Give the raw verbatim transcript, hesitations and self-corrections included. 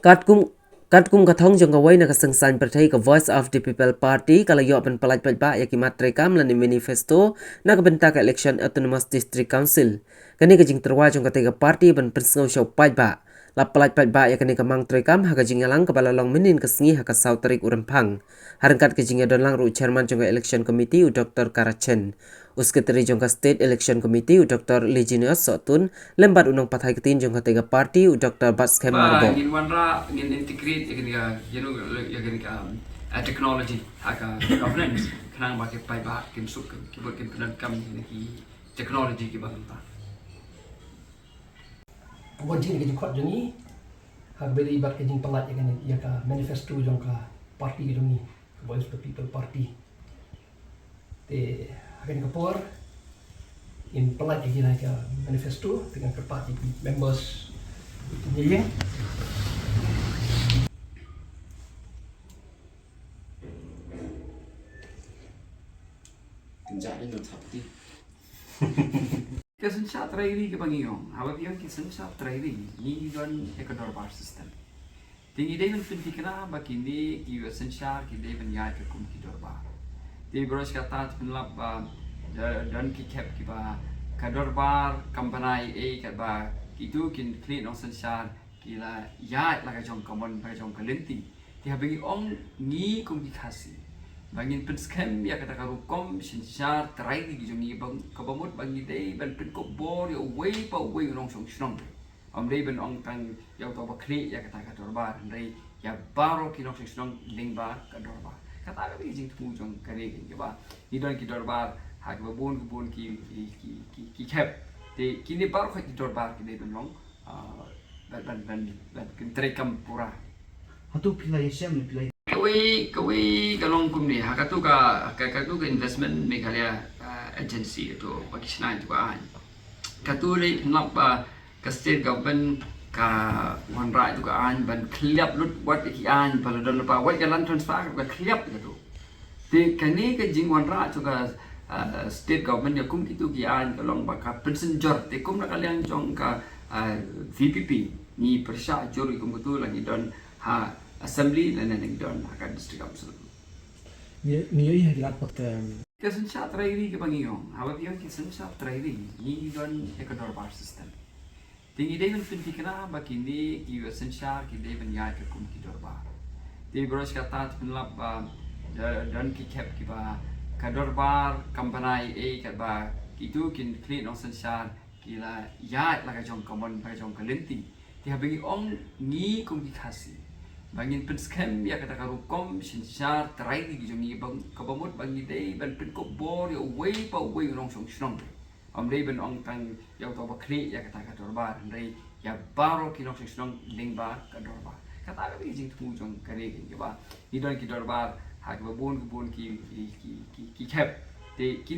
Katkum katkum ka thong jong kawei na ka seng saiñ pyrthei ka Voice of the People Party ka la ïoh ban pyllait paidbah ïa ki mat treikam lane manifesto na ka bynta ka election Autonomous District Council. Kane ka jingtyrwa jong katei ka party ban pynsngew sha u paidbah. La pyllait paidbah ïa kane ka mang treikam ha ka jingïalang kaba la long mynhynnin ka sngi ha ka saw tarik u Rymphang. Ha ryngkat ka jingïadonlang ruh u chairman jong ka election committee u Dr Karachen, u secretary jong ka State Election Committee u Dr Legenius Sohtun, lem bad u nongpathai ktien jong katei ka party u Dr Batskhem Marbok. Ngin wanrah, ngin integrate ïa kane ka, you know, ïa kane ka, um, uh, technology ha ka governance. Khnang ba ki paidbah kin suk, ki bud kin pyndonkam ïa kine ki technology kiba mynta. Ka wan jingeh ka jingkhot jong ngi ha kaba ïadei bad ka jingpyllait ïa ka, ïa ka manifesto jong ka party ka jong ngi, ka Voice of the People Party. Te ha kane ka por ngin pyllait ïa kane ka manifesto, te ngan kyrpad ïa ki members. Ïa ïa. Kynjah dei nang thap ti. Ka synshar trai ri kaba ngi ong, haba phi ong ki synshar trai ri, ngi don ïa ka dorbar system. Te ngi dei ban pynthikna ba kine ki synshar ki dei ban ïaid katkum ki dorbar. Te baroh kata te pynlap ba da-, don ki khep kiba ka dorbar kam bynta ei ei, katba kitu kin khlieh nongsynshar ki la ïaid la ka jong ka mon, la ka jong ka lynti. Te haba ngi ong ngi kum ki Khasi ba ngin pynskhem ïa kata ka rukom synshar trai ri ki jong ngi, ba kaba mut ba ngi dei ban pynkup bor ïa uwei pa uwei u nongshong shnong. Ym dei ban ong tang ïa uto ba khlieh ïa kata ka dorbar, hynrei ïa baroh ki nongshong shnong lyngba ka dorbar. Kata ka dei ka jingthmu jong kane ka jingkaba. Ngi don ki dorbar ha kiba bun ki bun ki, ki, ki, ki, ki khep. Te kine baroh ki dorbar ki dei ban long, ah, ban, ban, ban, ban kyntreikam pura. Hato phi la ïashem ne phi la Kawei, kawei ka long kumne, ha katu ka, ka, katu ka Investment Meghalaya, ah, Agency tu, ba ki shna tu ka aiñ. Katu lei pynlap ba ka state government ka wanrah tu ka aiñ ban khliap lut wat ki aiñ ba la don lypa, wat ka land transfer ka khliap katu. Te kane ka jingwanrah jong ka, ah, state government ïa kum kitu ki aiñ ka long ba ka pynsynjor. Te kum na ka liang jong ka, ah, V P P ngi pyrshah jur ïa kum kitu la ngi don ha assembly lane ngi don ha ka district council. Ngi, ngi ïohi ha ki lad pat ka. Ka synshar trai ri kaba ngi ong, haba phi ong ki synshar trai ri, ngi don ïa ka dorbar system. Te ngi dei ban pynthikna ba kine ki synshar ki dei ban ïaid katkum ki dorbar. Te baroh kata te pynlap ba da-, don ki khep kiba ka dorbar kam bynta ei ei, katba kitu kin khlieh nongsynshar ki la ïaid la ka jong ka mon, la ka jong ka lynti. Te haba ngi ong ngi kum ki Khasi ba ngin pynskhem ïa kata ka rukom synshar trai ri ki jong ngi, ba kaba mut ba ngi dei ban pynkup bor ïa uwei pa uwei u nongshong shnong. Ym dei ban ong tang ïa uto ba khlieh ïa kata ka dorbar, hynrei ïa baroh ki nongshong shnong lyngba ka dorbar. Kata ka dei ka jingthmu jong kane ka jingkaba. Ngi don ki dorbar ha kiba bun ki bun ki, ki, ki, ki, ki khep. Te ki